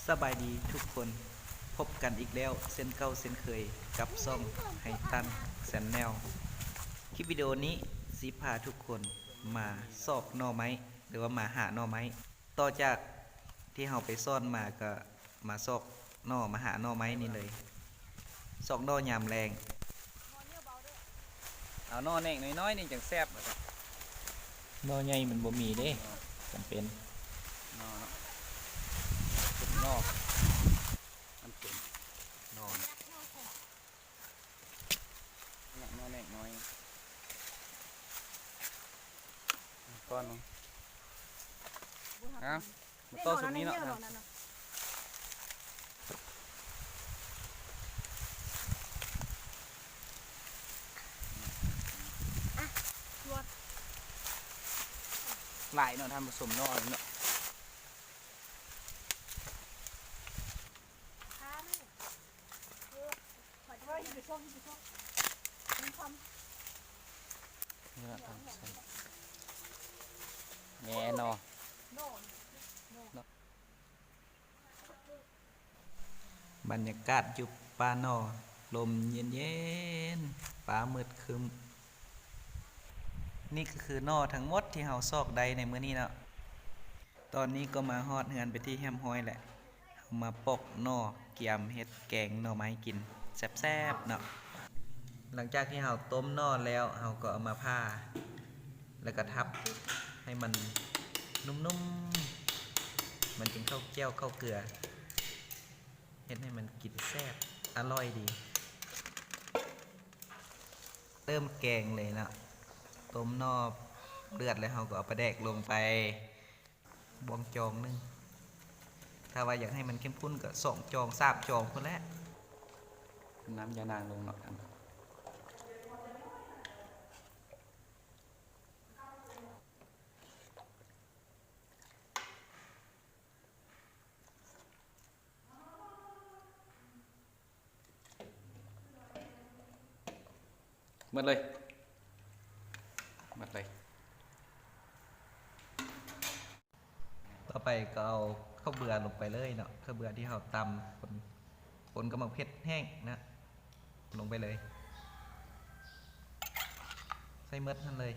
ສະບາຍດີທຸກຄົນ, ພົບກັນອີກແລ້ວເຊັ່ນເກົ່າເຊັ່ນເຄີຍກັບຊ່ອງໄຮຕັນແຊນແນວ. ຄລິບວິດີໂອນີ້ຊິພາທຸກຄົນມາຊອກໜໍ່ໄມ້ ຫຼືວ່າມາຫາໜໍ່ໄມ້. ຕໍ່ຈາກທີ່ເຮົາໄປສອນມາ ກໍມາຊອກໜໍ່ ມາຫາໜໍ່ໄມ້ນີ້ເລີຍ. ຊອກໜໍ່ຍາມແລງ. ເອົາໜໍ່ແໜງນ້ອຍໆນີ້ຈັ່ງແຊບ. ໜໍ່ໃຫຍ່ມັນບໍ່ມີເດ້. ອໍ ຈຳເປັນ. ໜໍ່ເນາະ ເປັນໜໍ່ ມັນເປັນໜໍ່ ໜໍ່ແໜງນ້ອຍ. ກ້ອນໜຶ່ງ. ເອົາ ມາຕໍ່ຊຸມນີ້ເນາະ. ຫຼາຍເນາະທ່ານຜູ້ຊົມເນາະ. ແນ່ເນາະ. ບັນຍາກາດຢູ່ປ່າໜໍ່ ລົມເຢັນໆ ຟ້າມືດຄຶ້ມ. ນີ້ກໍຄືໜໍ່ທັງໝົດທີ່ເຮົາຊອກໄດ້ໃນມື້ນີ້ເນາະ. ຕອນນີ້ກໍມາຮອດເຮືອນເປັນທີ່ຮຽບຮ້ອຍແລ້ວ. ເຮົາມາປອກໜໍ່ ກຽມເຮັດແກງໜໍ່ໄມ້ກິນແຊບໆເນາະ. ຫຼັງຈາກທີ່ເຮົາຕົ້ມໜໍ່ແລ້ວ ເຮົາກໍເອົາມາຜ່າ ແລ້ວກໍທັບໃຫ້ມັນນຸ້ມໆ ມັນຈຶ່ງເຂົ້າແຈ່ວເຂົ້າເກືອ ເຮັດໃຫ້ມັນກິນແຊບອະລ່ອຍດີ. ເລີ່ມແກງເລີຍເນາະ. ຕົ້ມໜໍ່ເດືອດແລ້ວ ເຮົາກໍເອົາປາແດກລົງໄປ ບ່ວງຈອງໜຶ່ງ. ຖ້າວ່າຢາກໃຫ້ມັນເຂັ້ມຂຸ້ນກໍສອງຈອງສາມຈອງພຸ້ນແຫຼະ. ນ້ຳຢານາງລົງເນາະ. ໝົດເລີຍ ໝົດເລີຍ. ຕໍ່ໄປກໍເອົາເຂົ້າເບືອລົງໄປເລີຍເນາະ. ເຂົ້າເບືອທີ່ເຮົາຕຳ ຄົນ ຄົນກັບໝາກເຜັດແຫ້ງນະ ລົງໄປເລີຍ. ໃສ່ໝົດຫັ້ນເລີຍ.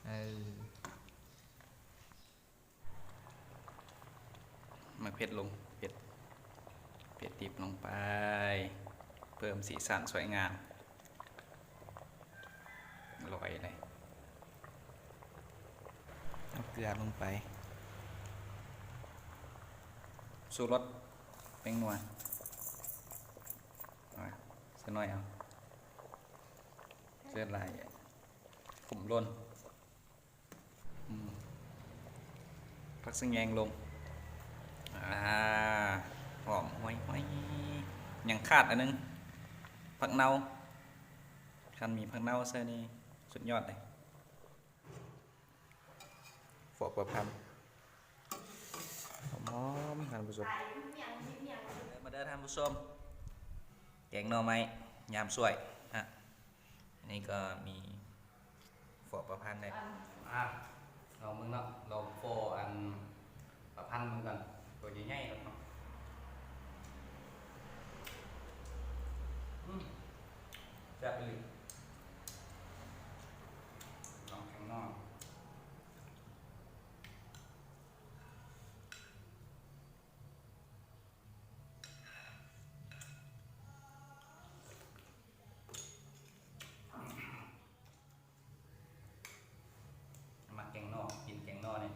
ເອີ. ໝາກເຜັດລົງ ເຜັດ ເຜັດດິບລົງໄປ ເພີ່ມສີສັນສວຍງາມ ອະລ່ອຍເລີຍ. ເອົາເກືອລົງໄປ ຊູລົດ ແປ້ງນົວ ອາ ໃສ່ໜ້ອຍເອົາ ໃສ່ຫຼາຍ ຂົມລົ້ນ. ອືມ ຜັກສະແຍງລົງ ອາ ຫອມຫວຍໆ. ຍັງຂາດອັນໜຶ່ງ ຜັກເນົ່າ. ຄັນມີຜັກເນົ່າໃສ່ນີ້ສຸດຍອດເດ້. ຟອກປາພັນ ຫອມໆ ທ່ານຜູ້ຊົມ. ມາເດີ ມາເດີທ່ານຜູ້ຊົມ ແກງໜໍ່ໄມ້ຍາມສວຍ ອະ ອັນນີ້ກໍມີ ຟອປະພັນໄດ້ ອາ ລອງເບິ່ງເນາະ ລອງຟອອັນປະພັນເບິ່ງກ່ອນ ໂຕໃຫຍ່ໆ ເນາະ. ອືມ ແຊບອີ່ຫຼີ ລອງແກງໜໍ່. ມັກແກງໜໍ່ ກິນແກງໜໍ່ນີ້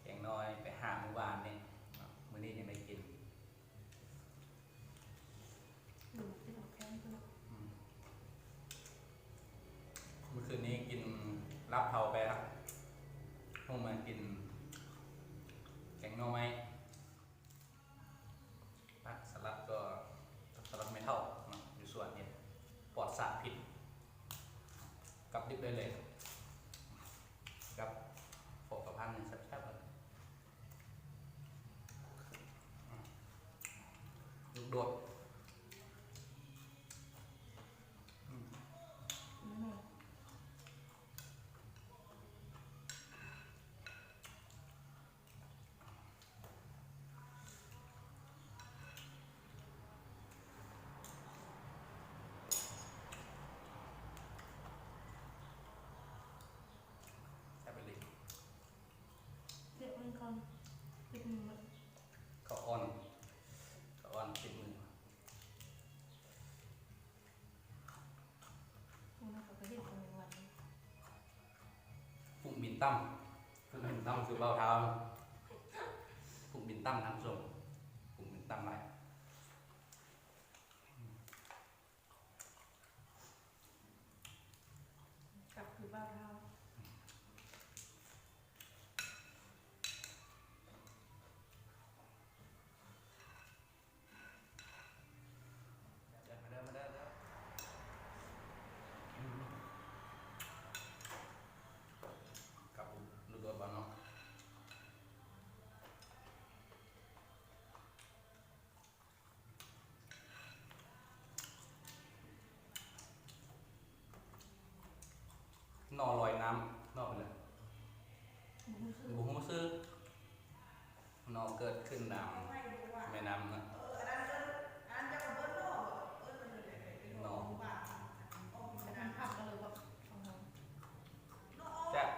ແກງໜໍ່ນີ້ໄປຫາມື້ວານນີ້ ມື້ນີ້ຍັງໄດ້ກິນ. ອືມ ມື້ຄືນນີ້ກິນລາບເຜົາໄປລະ ຫົວມື້ກິນແກງໜໍ່ໄມ້. ຜັກສະຫຼັດກໍ ສະຫຼັດແມ່ເຖົ້າເນາະ ຢູ່ສວນເຮັດ ປອດສານພິດ ກັບດິບໄດ້ເລີຍ ກັບເຂົ້າກັບພັນນີ້ແຊບໆ ເລີຍ. ລູກໂດດ ອືມ. ຕຳ ກຸ້ງບິນຕຳຄືບ່າວທ້າວ ກຸ້ງບິນຕຳ ທ່ານຜູ້ຊົມ ກຸ້ງບິນຕຳຫຼາຍ. ກັບຄືບ່າວທ້າວ. ມາເດີ ມາເດີ ເດີ ກັບດູໂດດບ່ອນເນາະ. ໜໍ່ລອຍນ້ຳ ໜໍ່ເປັນຫຍັງ ບໍ່ຮູ້ຊື່ ບໍ່ຮູ້ຊື່. ໜໍ່ເກີດຂຶ້ນຕາມແມ່ນ້ຳນະ ໜໍ່ ແຊບ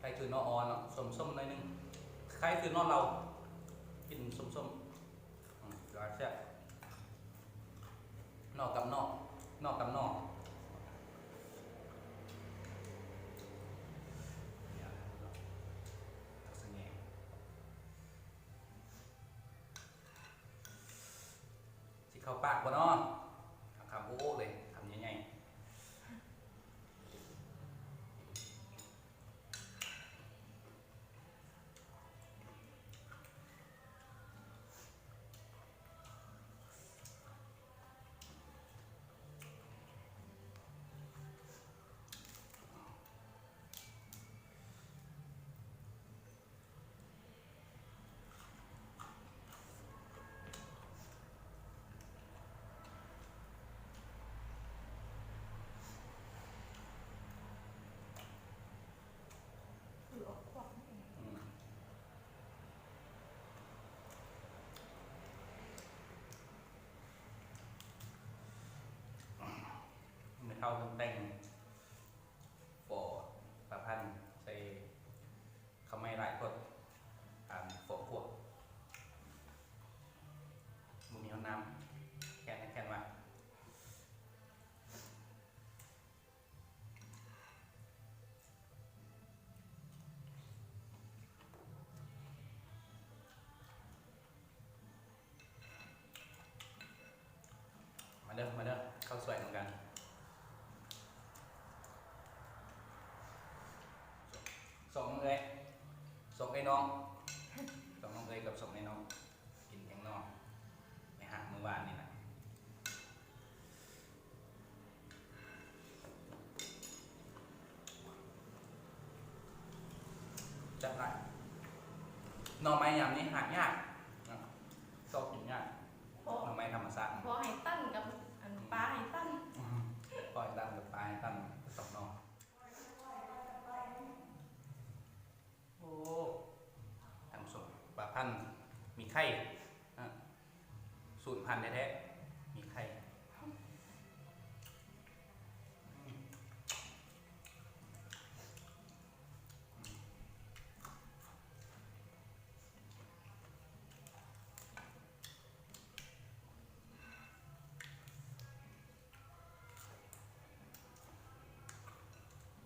ຄ້າຍຄືໜໍ່ອ່ອນເນາະ ສົ້ມໆ ໜ້ອຍໜຶ່ງ ຄ້າຍຄືໜໍ່ເລົາ ກິນສົ້ມໆ ອືມ ແຊບ. ໜໍ່ກັບໜໍ່ ໜໍ່ກັບໜໍ່ ຊິເຂົ້າປາກບໍ່ເນາະ ຄຳໂອ້ໆ ເລີຍ ຄຳໃຫຍ່ໆ. ແມ່ເຖົ້າເພິ່ນແຕ່ງ ຟໍປາພັນໃສ່ ເຂົ້າໃໝ່ຫຼາຍໂພດ ອັນ ຟໍຂົ້ວ ບໍ່ມີຮອດນ້ຳ ແຄນ ແຄນວ່າ ມາເດີ ມາເດີ ເຂົ້າສວຍນຳກັນ ສອງເອື້ອຍ ສອງເອື້ອຍນ້ອງ ສອງນ້ອງເອື້ອຍກັບສອງເອື້ອຍນ້ອງ ກິນແກງໜໍ່ ໄປຫາມື້ວານນີ້ນະ. ຈັດໄດ້ ໜໍ່ໄມ້ຍາມນີ້ຫາຍາກນະ ຊອກກິນຍາກ ເພາະ ໜໍ່ໄມ້ທຳມະຊາດ ເພາະໃຫ້ຕັນກັບອັນ ອືມ ປາໃຫ້ຕັນ ອືມ ເພາະໃຫ້ຕັນກັບປາໃຫ້ຕັນ ຊອກໜໍ່. ໂອ້ ທ່ານຜູ້ຊົມ ປາພັນມີໄຂ່ ອະ ສູນພັນແທ້ໆ ມີໄຂ່ ອືມ.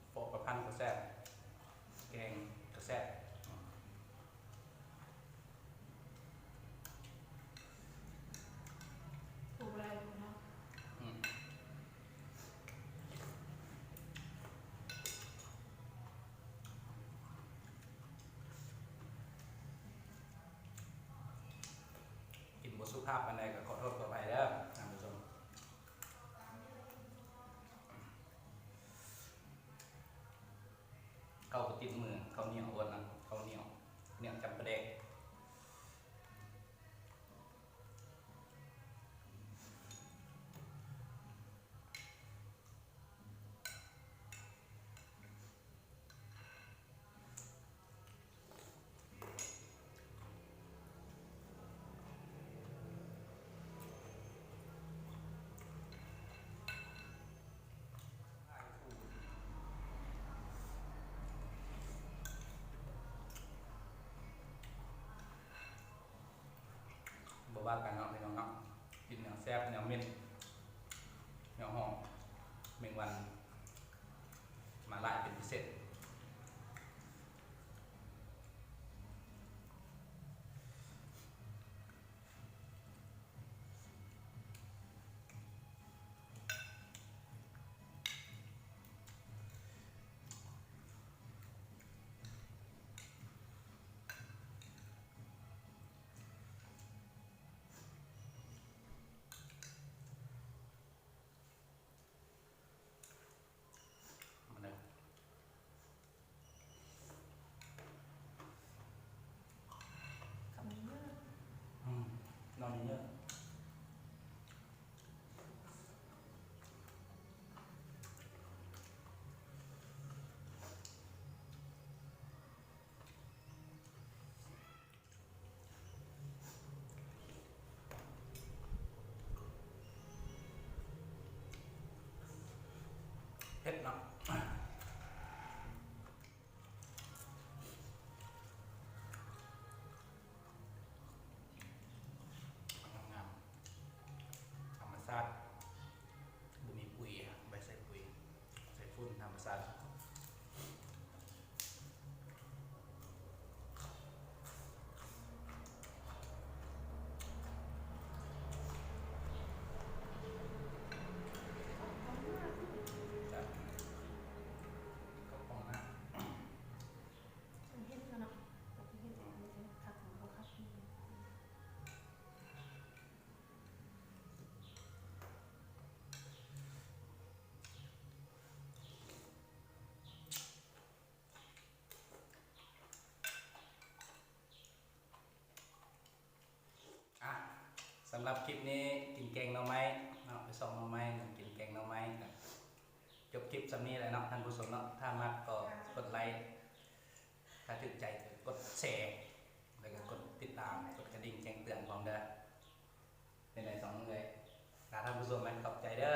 ເພາະປາພັນກໍແຊບ ແກງກໍແຊບ ອືມ ກິນບໍ່ສຸພາບປານໃດກໍຂໍໂທດຂໍອະໄພເດີທ່ານຜູ້ຊົມ. ເຂົ້າບໍ່ຕິດມື ເຂົ້າໜຽວໂພດນະ ເຂົ້າໜຽວ ໜຽວຈຳປາແດກ. ບໍ່ວ່າກັນເນາະພີ່ນ້ອງເນາະ ກິນແນວແຊບ ແນວເໝັນ ແນວຫອມ ແມງວັນ ມາຫຼາຍເປັນພິເສດ ສຳລັບຄລິບນີ້ກິນແກງໜໍ່ໄມ້ເນາະ ໄປຊອກໜໍ່ໄມ້ ກິນແກງໜໍ່ໄມ້ ກໍຈົບຄລິບສ່ຳນີ້ແຫຼະເນາະທ່ານຜູ້ຊົມເນາະ. ຖ້າມັກກໍກົດໄລ ຖ້າຖືກໃຈກໍກົດແຊ ແລ້ວກໍກົດຕິດຕາມ ກົດກະດິ່ງແຈ້ງເຕືອນພ້ອມເດີ. ເປັນໃດສອງເອື້ອຍ ລາທ່ານຜູ້ຊົມແມ່ນຂອບໃຈເດີ.